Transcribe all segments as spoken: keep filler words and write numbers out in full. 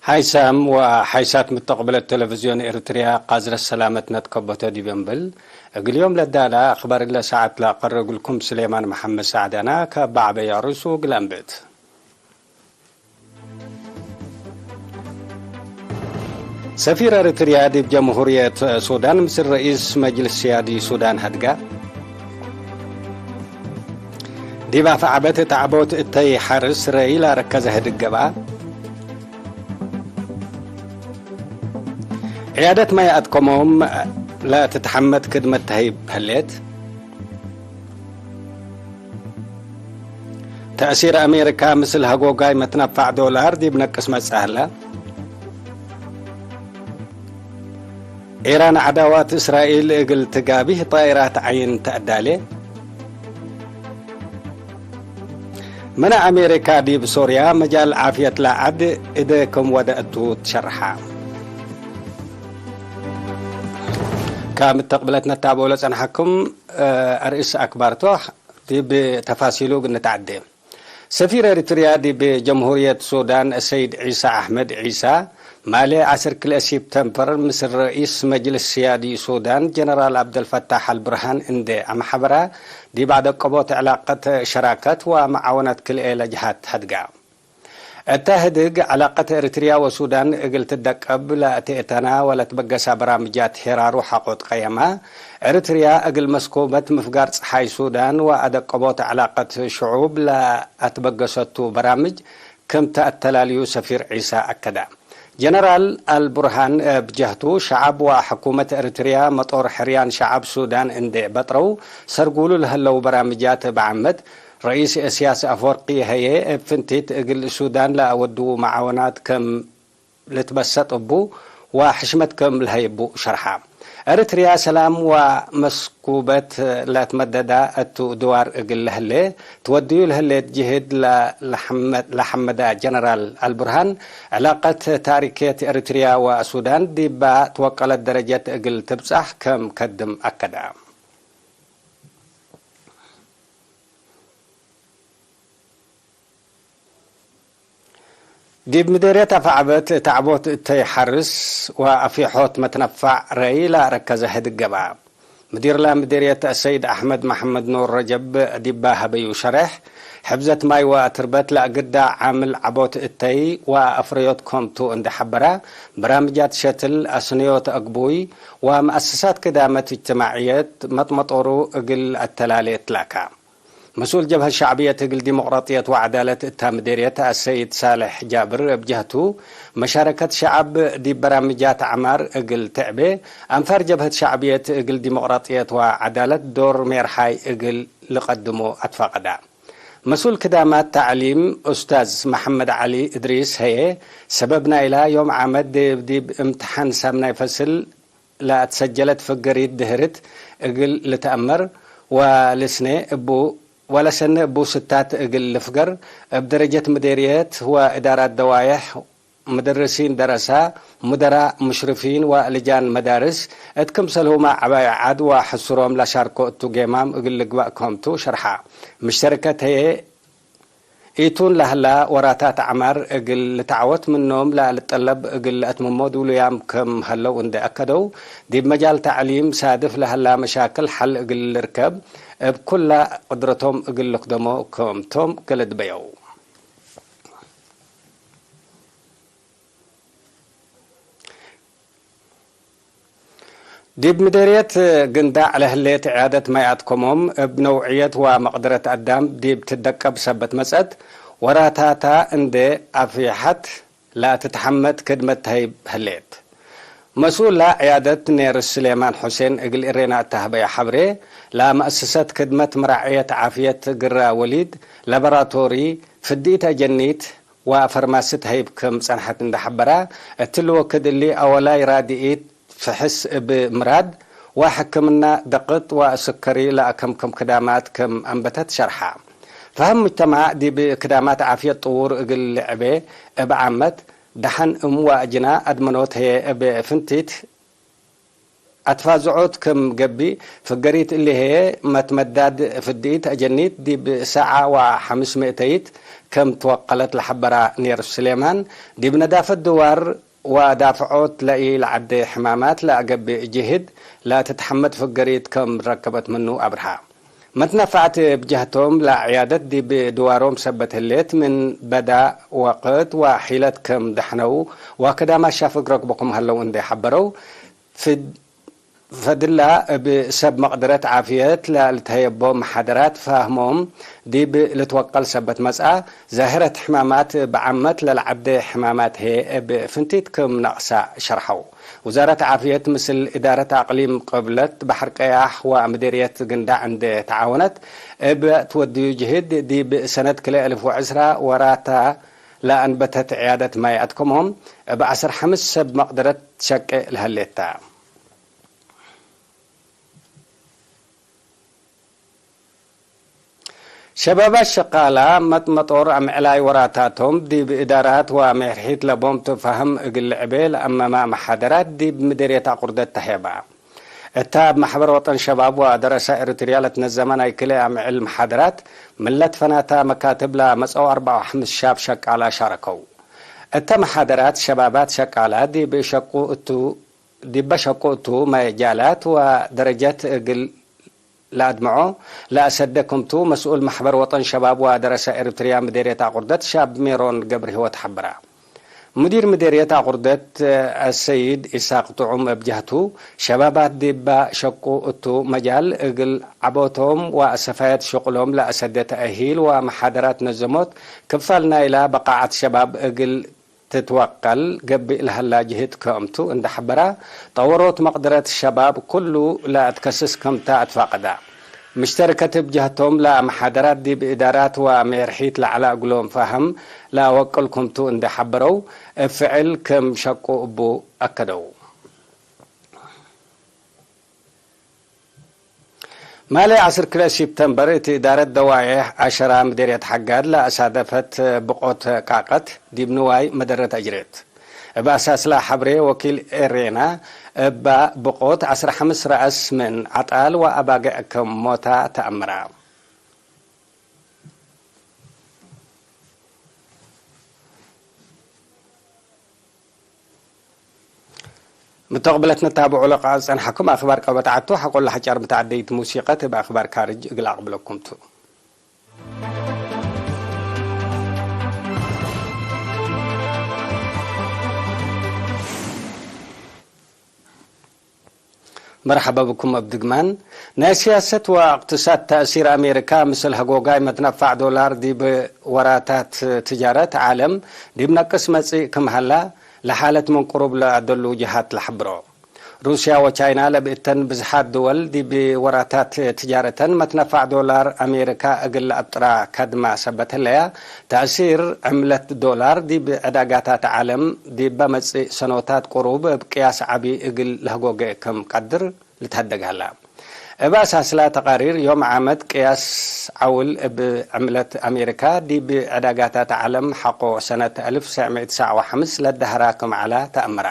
ሓይሳም ወሓይሳት ምተቅብለት ቴሌቪዝዮን ኤርትርያ ቃዝረት ሰላመት ነትከበቶ ዲብ እንብል፣ እግል ዮም ለዳላ አክባር እለ ሰዓት ለአቀርብ እግልኩም ስሌማን መሐመድ ሳዕዳና ከአበ ዐበያ ርእሱ እግል አንብት። ሰፊር ኤርትርያ ዲብ ጀምሁርየት ሱዳን ምስል ረኢስ መጅልስ ስያዲ ሱዳን ሀድጋ። ዲብ አፍዐበት እት ዐቦት እተይ ሐርስ ረኢ ለአረከዘ ህድግ ገብአ። ዕያደት ማይ አትከሞም ለትትሐመድ ክድመት ተህይብ ህሌት። ተእሲር አሜሪካ ምስል ሀጎጋይ መትነፋዕ ዶላር ዲብ ነቅስ መጽእ ሀለ። ኢራን ዐዳዋት እስራኤል እግል ትጋቢህ ጣይራት ዐይን ተአዳሌ። ምነ አሜሪካ ዲብ ሶርያ መጃል ዓፍየት ለዐድ እዴ ክም ወደ እቱ ትሸርሐ። ከምትቅብለት ነታብኦ ለጸንሐኩም፣ እ፣ አርእስ አክባርቶ ዲብ ተፋሲሉ እግል ንትዐዴ። ሰፊር ኤሪትርያ ዲብ ጀምሁርየት ሱዳን ሰይድ ዒሳ አሕመድ ዒሳ፣ ማሌ ዐስር ክልኤ ሲፕተምበር ምስል ረኢስ መጅልስ ስያዲ ሱዳን ጀነራል ዐብደልፈታሕ አልብርሃን እንዴ አመሐበራ፣ ዲብ አደቀቦት ዕላቀት ሸራከት ወመዓወነት ክልኤ ለጅሃት ሀድጋ። እተ ህድግ፣ ዕላቀት ኤሪትርያ ወሱዳን እግል ትደቀብ ለአትኤተና ወለትበገሳ በራምጃት ሄራሩ ሐቆ ትቀየማ። ኤሪትርያ እግል መስኮበት ምፍጋር ጸሓይ ሱዳን ወአደቀቦት ዕላቀት ሽዑብ ለአትበገሰቱ በራምጅ ክም ተአተላልዩ ሰፊር ዒሳ አከዳ። ጀነራል አልቡርሃን እብ ጀህቱ፣ ሸዐብ ወሕኩመት ኤሪትርያ መጦር ሕርያን ሸዐብ ሱዳን እንዴ በጥረው ሰርጉሉ ለህለው በራምጃት እብ ዓመት፣ ረኢስ እስያስ አፈወርቂ ሀዬ፣ እብ ፍንቲት እግል ሱዳን ለአወድዉ መዓወናት ከም ልትበሰጥ እቡ ወሕሽመት ከም ለሀይ እቡ ሸርሐ። ኤሪትርያ ሰላም ወመስኩበት ለትመደዳ እቱ ድዋር እግል ለህሌ፣ ትወድዩ ለህሌት ጅህድ ለ-፣ ለሐመ-፣ ለሐመዳ ጀነራል አልቡርሃን፣ ዕላቀት ታሪክየት ኤሪትርያ ወሱዳን ዲባ ትወቀለት ደረጀት እግል ትብጻሕ ከም ከድም አከዳ። ዲብ ምዴርየት አፍዐበት እት ዐቦት እተይ ሐርስ ወአፊሖት መትነፋዕ ረይ ለአረከዘ ህድግ ገብአ። ምዲርላ ምዴርየት አሰይድ አሕመድ መሐመድ ኑር ረጀብ ዲባ ሀበዩ ሸሬሕ፣ ሕብዘት ማይ ወአትርበት ለአግዳ ዓምል ዐቦት እተይ ወአፍረዮት ኮምቱ እንዴ ሐበራ፣ በራምጃት ሸትል፣ አስንዮት አግቡይ ወመአሰሳት ክዳመት እጅትማዕየት መጥመጦሩ እግል አተላሌ ትላካ። መስኡል ጀብሀት ሸዕብየት እግል ዲሞቅራጥየት ወዐዳለት እታ ምዴርየት አሰይድ ሳልሕ ጃብር እብ ጀህቱ፣ መሻረከት ሸዐብ ዲብ በራምጃት ዐማር እግል ትዕቤ፣ አንፋር ጀብሀት ሸዕብየት እግል ዲሞቅራጥየት ወዐዳለት ዶር ሜርሓይ እግል ልቀድሞ አትፋቀዳ። መስኡል ክዳማት ተዕሊም ኡስታዝ መሐመድ ዐሊ እድሪስ ሀዬ፣ ሰበብ ናይላ ዮም ዓመት ዲብ፣ ዲብ እምትሓን ሳምናይ ፈስል ለአትሰጀለት ፍግሪት ድህርት እግል ልትአመር ወልስኔ እቡ፣ ወለሰኔ እቡ ስታት እግል ልፍገር፣ እብ ደረጀት ምዴርየት ወእዳራት ደዋየሕ፣ ምደርሲን ደረሳ፣ ሙደራ፣ ሙሽርፊን ወልጃን መዳርስ፣ እት ክምሰልሁመ ዐባይ ዐድ ወሕሱሮም ለሻርኮ እቱ ጌማም እግል ልግበእ ኮምቱ ሸርሐ። ምሽተረከት ህዬ፣ ኢቱን ለህላ ወራታት ዐማር እግል ልትዐወት ምኖም ለልጠለብ እግል ለአትምሞ ድውሉያም ክም ሀለው እንዴ አከደው፣ ዲብ መጃል ተዕሊም ሳድፍ ለህላ መሻክል ሐል እግል ልርከብ እብ ኩላ ቅድረቶም እግል ልክደሞ ክም ቶም ገለድበየው። ዲብ ምዴርየት ግንዳዕ ለህሌት ዕያደት ማይ አትከሞም፣ እብ ነውዕየት ወመቅደረት አዳም ዲብ ትደቀብ ሰበት መጽአት፣ ወራታታ እንዴ አፍየሐት ለአትትሐመድ ክድመት ተሀይብ ህሌት። መስኡላ ዕያደት ኔርስ ስሌማን ሑሴን እግል እሬና እተ ሀበየ ሐብሬ፣ ለመአሰሰት ክድመት መራዕየት ዓፍየት ግራ ወሊድ፣ ላቦራቶሪ፣ ፍዲት አጀኒት፣ ወፈርማሲ ተህይብ ክም ጸንሐት እንዴ ሐበራ፣ እትሊ ወክድ እሊ አወላይ ራድኢት ፍሕስ እብ ምራድ ወሕክምና ደቅጥ ወስከሪ ለአከምክም ክዳማት ክም አንበተት ሸርሐ። ፈሀም ሙጅተማዕ ዲብ ክዳማት ዓፍየት ጥዉር እግል ልዕቤ እብ ዓመት፣ ደሐን እም ወአጅና አድመኖት ህዬ እብ ፍንቲት አትፋዝዖት ክም ገብእ ፍገሪት እሊ ህዬ፣ መትመዳድ ፍድኢት አጀኒት ዲብ ሳዐ ወሐምስ ምእተይት ከም ትወቀለት ለሐበራ ኔርፍ ስሌማን፣ ዲብ ነዳፈት ድዋር ወዳፍዖት ለኢለዐዴ ሕማማት ለአገብእ ጅህድ ለትትሐመድ ፍገሪት ከም ረከበት ምኑ አብርሃ። መትነፋዕት እብ ጀህቶም፣ ለዕያደት ዲብ ድዋሮም ሰበት ህሌት፣ ምን በዳ ወቅት ወሒለት ክም ደሐነው ወክዳማት ሻፍግ ረክቦ ክም ሀለው እንዴ ሐበረው፣ ፍድ-፣ ፈድላ እብ ሰብ መቅደረት ዓፍየት ለልትሀየቦ መሓደራት ፋህሞም ዲብ ልትወቀል ሰበት መጽአ። ዛህረት ሕማማት እብ ዓመት ለለዐዴ ሕማማት ህዬ እብ ፍንቲት ክም ነቅሳ ሸርሐው። ውዛረት ዓፍየት ምስል እዳረት አቅሊም ቅብለት በሐር ቀያሕ ወምዴርየት ግንዳዕ እንዴ ተዓወነት፣ እብ ትወድዩ ጅህድ ዲብ ሰነት ክልኤ አልፍ ወዕስራ ወራታ ለአንበተት ዕያደት ማይ አትከሞም፣ እብ ዐስር ሐምስ ሰብ መቅደረት ሸቄ ለሀሌት ተ። ሸባባት ሸቃላ መጥመጦር አምዕላይ ወራታቶም ዲብ እዳራት ወአምዕርሒት ለቦም ትፋህም እግል ልዕቤ ለአመማ መሓደራት ዲብ ምዴርየት አቁርደት ተሄባ። እታ እብ መሕበር ወጠን ሸባብ ወደረሳ ኤሪትርያ ለትነዘመ ናይ ክልኤ አምዕል መሓደራት፣ ምን ለትፈናታ መካትብ ለመጽአው አርበዓ ወሐምስ ሻብ ሸቃላ ሻረከው። እተ መሓደራት ሸባባት ሸቃላ ዲብ ሸቁ እቱ፣ ዲበ ሸቁ እቱ መጃላት ወደረጀት እግል ለአድምዖ ለአሰደ ክምቱ፣ መስኡል መሕበር ወጠን ሸባብ ወደረሳ ኤሪትርያ ምዴርየት አቁርደት ሻብ ሜሮን ገብረሂወት ሐበረ። ሙዲር ምዴርየት አቁርደት አሰይድ ኢሳቅ ጥዑም እብ ጀህቱ፣ ሸባባት ዲበ ሸቁ እቱ መጃል እግል ዐቦቶም ወአሰፋየት ሽቁሎም ለአሰደ ተአሂል ወመሓደራት ነዘሞት፣ ክፋል ናይላ በቃዐት ሸባብ እግል ትትወቀል ገብእ ለሀላ ጅህድ ክምቱ እንዴ ሐበራ፣ ጠወሮት መቅደረት ሸባብ ኩሉ ለአትከስስ ክምተ አትፋቀዳ። ምሽተርከት እብ ጀህቶም ለመሓደራት ዲብ እዳራት ወሜርሒት ለዐለ እግሎም ፋህም ለአወቅል ክምቱ እንዴ ሐበረው፣ እብ ፍዕል ክም ሸቁ እቡ አከደው። ማሌ ዐስር ክልኤ ሲፕተምበር፣ እት እዳረት ደዋዬሕ ዐሸራ ምዴርየት ሐጋድ ለአሳደፈት ብቆት ቃቀት ዲብ ንዋይ መደረት አጅሬት። እብ አሳስላ ሐብሬ ወኪል ኤሬና፣ እባ ብቆት ዐስር ሐምስ ረአስ ምን ዐጣል ወአባግዕ ክም ሞታ ተአምራ። ምተቅብለት ነታብዑ ለጸንሐኩም አክባር ቀበት ዐቱ፣ ሐቆለ ሐጫር ምተዐደይት ሙሲቀት እብ አክባር ካርጅ እግል አቅብለኩም ቱ። መርሐበ ብኩም እብ ድግማን። ናይ ስያሰት ወእቅትሳድ ተእሲር አሜሪካ ምስል ሀጎጋይ መትነፋዕ ዶላር ዲብ ወራታት ትጃረት ዓለም ዲብ ነቅስ መጽእ ክም ሀላ ለሓለት ምን ቅሩብ ለአደሉ ጀሃት ለሐብሮ። ሩስያ ወቻይና ለብእተን ብዝሓት ድወል ዲብ ወራታት ትጃረተን መትነፋዕ ዶላር አሜሪካ እግል ለአብጥራ ከድማ ሰበት ህለያ፣ ተእሲር ዕምለት ዶላር ዲብ ዕዳጋታት ዓለም ዲበ መጽእ ሰኖታት ቅሩብ እብ ቅያስ ዐቢ እግል ለህጎገ ክም ቀድር ልትሀደግ ሀላ። እብ አሳስላ ተቃሪር ዮም ዓመት ቅያስ ዐውል እብ ዕምለት አሜሪካ ዲብ ዕዳጋታት ዓለም ሐቆ ሰነት አልፍ ወትሰዕ ምእት ትስዓ ወሐምስ ለደሀራ ክም ዐላ ተአምራ።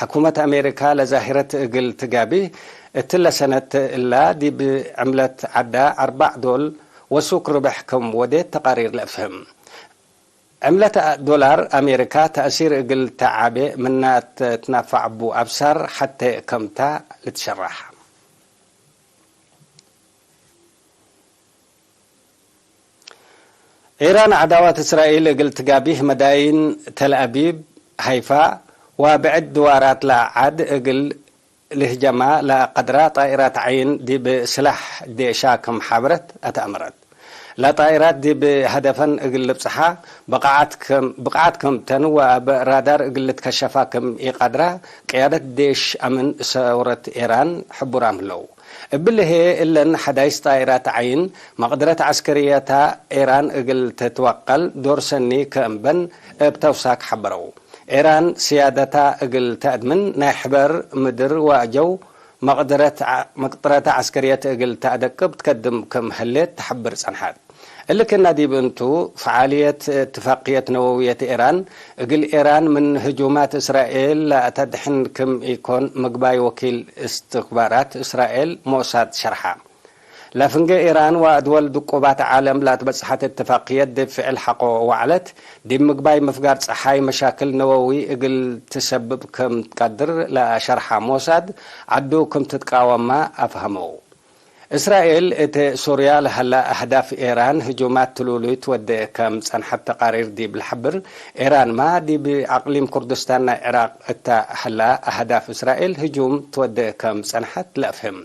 ሕኩመት አሜሪካ ለዛሂረት እግል ትጋብህ፣ እትለ ሰነት እላ ዲብ ዕምለት ዐዳ አርበዕ ዶል ወሱክ ርብሕ ክም ወዴት ተቃሪር ለአፍህም። ዕምለት ዶላር አሜሪካ ተእሲር እግል ተዓቤ ምና ትትነፈዕ እቡ አብሳር ሐቴ ክምታ ልትሸራሕ። ኢራን ዐዳዋት እስራኤል እግል ትጋቢህ መዳይን ተልአቢብ፣ ሀይፋ ወብዕድ ድዋራት ለዐድ እግል ልህጀማ ለቀድራ ጣኢራት ዐይን ዲብ ስላሕ ዴሻ ክም ሐብረት አትአምረት። ለጣኢራት ዲብ ሀደፈን እግል ልብጽሓ ብቃዓት ክም፣ ብቃዓት ክም ተን ወእብ ራዳር እግል ልትከሸፋ ክም ኢቀድራ ቅያደት ዴሽ አምን ሰውረት ኢራን ሕቡራም ህለው። እብሊ ህዬ እለን ሐዳይስ ጣኢራት ዐይን መቅደረት ዐስከርየታ ኢራን እግል ትትወቀል ዶር ሰኒ ክም በን እብ ተውሳክ ሐበረው። ኢራን ስያደታ እግል ተአድምን ናይ ሕበር ምድር ወአጀው መቅደረት ዐ-፣ መቅደረተ ዐስከርየት እግል ተአደቅብ ትከድም ክም ህሌት ተሐብር ጸንሐት። እሊ ክእነ ዲብ እንቱ፣ ፈዓልየት እትፋቅየት ነወውየት ኤራን፣ እግል ኤራን ምን ህጁማት እስራኤል ለአተድሕን ክም ኢኮን ምግባይ ወኪል እስትክባራት እስራኤል ሞሳድ ሸርሐ። ለፍንጌ ኤራን ወአድወል ድቁባት ዓለም ለአትበጽሐት እትፋቅየት ዲብ ፍዕል ሐቆ ወዐለት፣ ዲብ ምግባይ ምፍጋር ጸሓይ መሻክል ነወዊ እግል ትሰብብ ክም ትቀድር ለሸርሐ ሞሳድ፣ ዐዱ ክም ትትቃወማ አፍሀመው። እስራኤል እት ሱርያ ለሀላ አህዳፍ ኤራን ህጁማት ትሉሉይ ትወዴ ከም ጸንሐት ተቃሪር ዲብ ለሐብር፣ ኤራንማ ዲብ አቅሊም ኩርድስታን ናይ ዕራቅ እተ ሀላ አህዳፍ እስራኤል ህጁም ትወዴ ከም ጸንሐት ለአፍህም።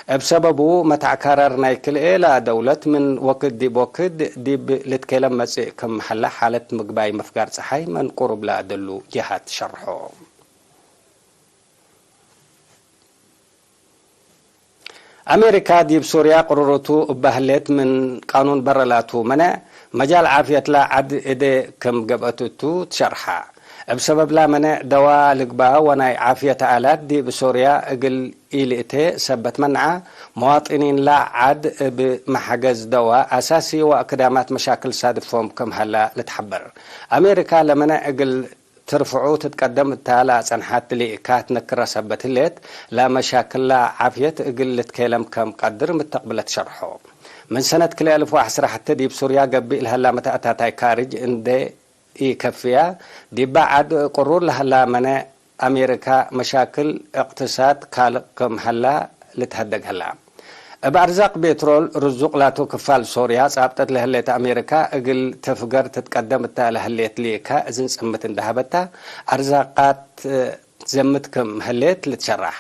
እብ ሰበቡ፣ መታዕካራር ናይ ክልኤ ለአደውለት ምን ወክድ ዲብ ወክድ ዲብ ልትኬለም መጽእ ክም ሀላ ሓለት ምግባይ ምፍጋር ጸሓይ ምን ቅሩብ ለአደሉ ጀሃት ሸርሖ። አሜሪካ ዲብ ሱርያ ቅሩሩቱ እበ ህሌት ምን ቃኑን በረ ላቱ መነዕ፣ መጃል ዓፍየትላ ዐድ እዴ ክም ገብአት እቱ ትሸርሐ። እብ ሰበብላ መነዕ ደዋ ልግበአ ወናይ ዓፍየት አላት ዲብ ሱርያ እግል ኢልእቴ ሰበት መነዐ፣ መዋጥኒንላ ዐድ እብ መሐገዝ ደዋ አሳሲ ወአክዳማት መሻክል ሳድፎም ክም ሀላ ልትሐበር። አሜሪካ ለመነዕ እግል ትርፍዑ ትትቀደም እታ ለአጸንሐት ልኢካት ነክረ ሰበት ህሌት፣ ለመሻክላ ዓፍየት እግል ልትኬለም ከም ቀድር ምተቅብለት ሸርሖ። ምን ሰነት ክልኤ አልፍ ወዐስር ሐቴ ዲብ ሱርያ ገብእ ለሀላ መተአታታይ ካርጅ እንዴ ኢከፍያ፣ ዲባ ዐድ ቅሩር ለሀላ መነ አሜሪካ መሻክል እቅትሳድ ካልቅ ክም ሀላ ልትሀደግ ሀላ። እብ አርዛቅ ቤትሮል ርዙቅ ላቱ ክፋል ሶርያ ጻብጠት ለህሌት አሜሪካ እግል ተፍገር ትትቀደም እተ ለህሌት ሊእካ እዝን ጽምት እንደ ሀበታ፣ አርዛቃት ዘምት ክም ህሌት ልትሸራሕ።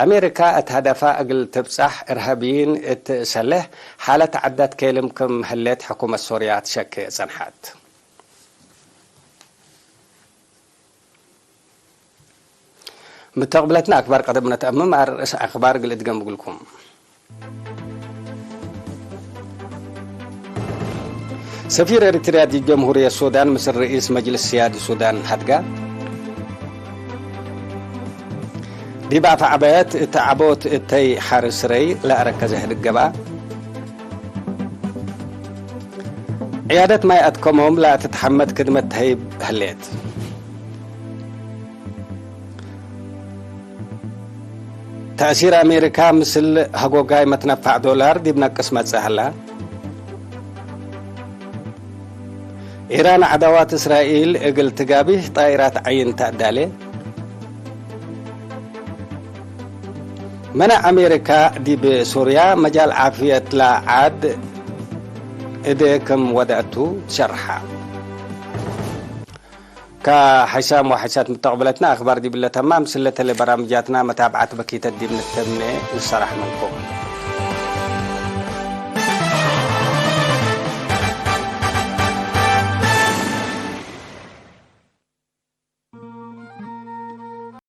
አሜሪካ እት ሀደፋ እግል ትብጻሕ እርሃብይን እት ሰሌሕ ሓለት ዐዳት ኬልም ክም ህሌት ሕኩመት ሶርያ ትሸኬ ጸንሐት። ምተቅብለትነ አክባር ቀደም ነትአምም፣ አርእስ አክባር እግል እድገም እግልኩም። ሰፊር ኤሪትርያ ዲብ ጀምሁርየት ሱዳን ምስል ርኢስ መጅልስ ስያድ ሱዳን ሀድጋ። ዲብ አፍ ዐባየት እት ዐቦት እተይ ሐርስ ረይ ለአረከዘ ህድግ ገብአ። ዕያደት ማይ አትከሞም ለአትትሐመድ ክድመት ተህይብ ህሌት። ተእሲር አሜሪካ ምስል ሀጎጋይ መትነፋዕ ዶላር ዲብ ነቅስ መጽእ ሀላ። ኢራን ዐዳዋት እስራኤል እግል ትጋብህ ጣይራት ዐይን ተአዳሌ። መነ አሜሪካ ዲብ ሱርያ መጃል ዓፍየትላ ዐድ እዴ ክም ወደአቱ ትሸርሐ። ከሐይሳም ወሐይሳት ምተቅብለትነ አክባር ዲብለ ተማም፣ ስለተለ በራምጃትና መታብዓት በኪተት ዲብ ንተምኔ ንሰራሕ ምንኩም።